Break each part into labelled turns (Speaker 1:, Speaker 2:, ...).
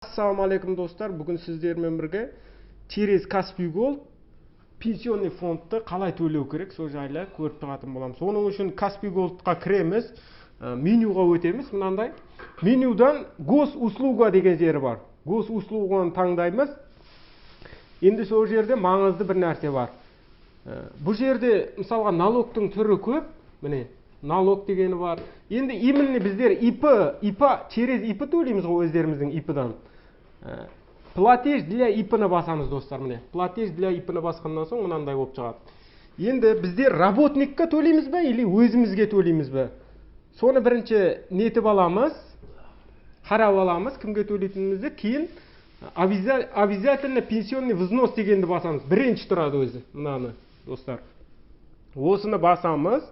Speaker 1: Ассалаумағалейкум, достар. Бүгін сіздермен бірге через Kaspi Gold пенсионный фондты қалай төлеу керек, сол жайлы көріп тұратын боламыз. Оның үшін Kaspi Goldқа кіреміз, менюға өтеміз. Мынандай менюдан госуслуга деген жері бар. Госуслуганы таңдаймыз. Енді сол жерде маңызды бір нәрсе бар. Бұл жерде мысалға налогтың түрі көп. Міне, налог дегені бар. Енді именно біздер ИП, ИП через ИП төлейміз ғой, өздеріміздің ИП-дан. Платеж для ИП-ны басамыз, достар, міне. Платеж для ИП-ны басқаннан соң мынандай болып шығады. Енді біздер работникке төлейміз бе или өзімізге төлейміз бе? Соны бірінші нетіп аламыз, қарап аламыз, кімге төлейтінімізді. Кейін обязательно пенсионный взнос дегенді басамыз. Бірінші тұрады өзі, мынаны, достар. Осыны басамыз.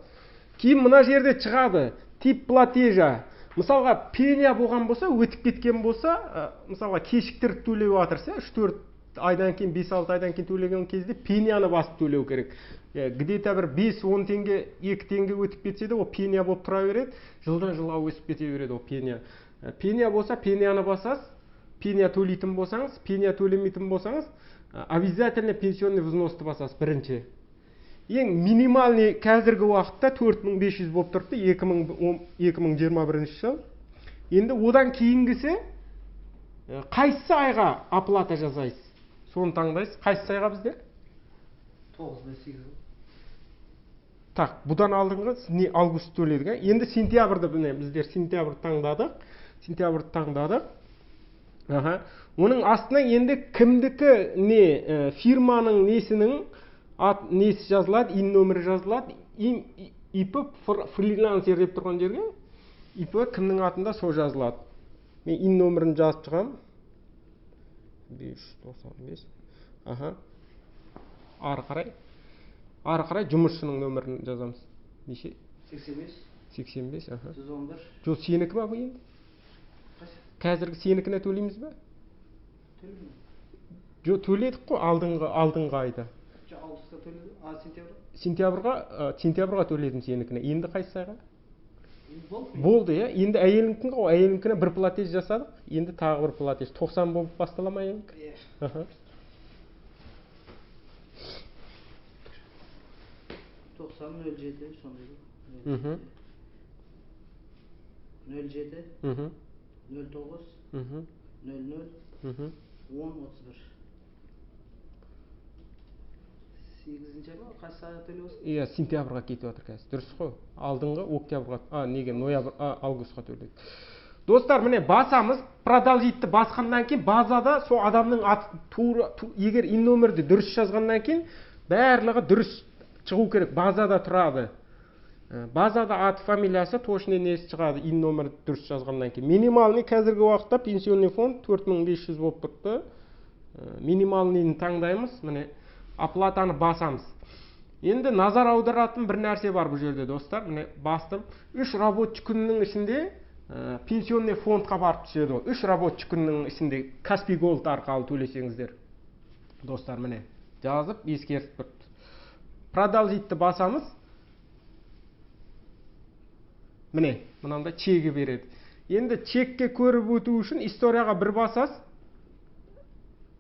Speaker 1: Кейін мына жерде шығады тип платежа. Мысалға пеня болған болса, өтіп кеткен болса, мысалға кешіктіріп төлеп жатырса, 3-4 айдан кейін, 5-6 айдан кейін төлеген кезде пеняны басып төлеу керек. Где-то бір 5-10 теңге, 2 теңге өтіп кетсе де, ол пеня болып тұра береді, жылдан жылға өсіп кете береді ол пеня. Пеня болса, пеняны басасыз, пеня төлейтін болсаңыз, пеня төлемейтін болсаңыз, обязательно пенсионный взносты басасыз бірінші. Ең минимальный қазіргі уақытта 4500 болып тұрыпты, 2021 жыл. Енді одан кейінгісі, қайсы айға оплата жасайсыз? Соны таңдайсыз. Қайсы айға біздер?
Speaker 2: 9 бен 8.
Speaker 1: Так, бұдан алдыңғы не август төледік, ә? Енді сентябрьді, міне, біздер сентябрь таңдадық. Сентябрьді таңдадық. Аха. Оның астына енді кімдікі не, фирманың несінің ат несі жазылады, ИИН нөмірі жазылады, ИИН, ИП фрилансер деп тұрған жерге ИП кімнің атында сол жазылады. Мен ИИН нөмірін жазып шығамын. 595. Аха. Ары қарай. Ары қарай жұмысшының нөмірін жазамыз. Неше?
Speaker 2: 85.
Speaker 1: 85, аха.
Speaker 2: 111.
Speaker 1: Жоқ, сенікі ма бұл енді?
Speaker 2: Қайсы?
Speaker 1: Қазіргі сенікіне төлейміз бе?
Speaker 2: Төлеймін.
Speaker 1: Жоқ, төледік қой алдыңғы айда.
Speaker 2: Жоқ, августта төледім. А, сентябрь?
Speaker 1: Сентябрьға төледім сенікіне. Енді қайсы айға?
Speaker 2: Енді болды.
Speaker 1: Болды, иә. Енді әйеліңкін ғой, әйеліңкіне бір платеж жасадық. Енді тағы бір платеж. 90 болып бастала ма әйеліңкі?
Speaker 2: Иә.
Speaker 1: Аха.
Speaker 2: 90, нөл жеті, сондай.
Speaker 1: Мхм.
Speaker 2: Нөл жеті,
Speaker 1: Мхм.
Speaker 2: нөл тоғыз,
Speaker 1: Мхм.
Speaker 2: нөл нөл,
Speaker 1: Мхм.
Speaker 2: он, отыз бір. Сегізінші ай ма? Қайсы айға төлеп отырсың?
Speaker 1: Иә, сентябрьға кетіп жатыр қазір. Дұрыс қой. Алдыңғы октябрьға, а, неге, ноябрь, а, августқа төледік. Достар, міне басамыз. Продолжитті басқаннан кейін базада сол адамның аты тура, егер ИИН нөмірді дұрыс жазғаннан кейін барлығы дұрыс шығу керек. Базада тұрады. Базада аты, фамилиясы, точный несі шығады ИИН нөмірді дұрыс жазғаннан кейін. Минимальный қазіргі уақытта пенсионный фонд 4500 болып тұрыпты. Минимальныйны таңдаймыз. Міне оплатаны басамыз. Енді назар аударатын бір нәрсе бар бұл жерде, достар. Міне бастым. 3 рабочий күннің ішінде, пенсионный фондқа барып түседі ол. 3 рабочий күннің ішінде Kaspi Gold арқылы төлесеңіздер. Достар, міне жазып ескертіп тұрыпты. Продолжитті басамыз. Міне мынандай чегі береді. Енді чекке көріп өту үшін историяға бір басасыз.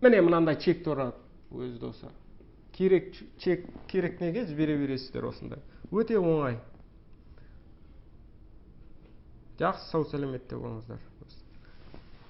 Speaker 1: Міне мынандай чек тұрады өзі, достар. Керек чек, керек неге жібере бересіздер осындай. Өте оңай. Жақсы, сау сәлеметте болыңыздар.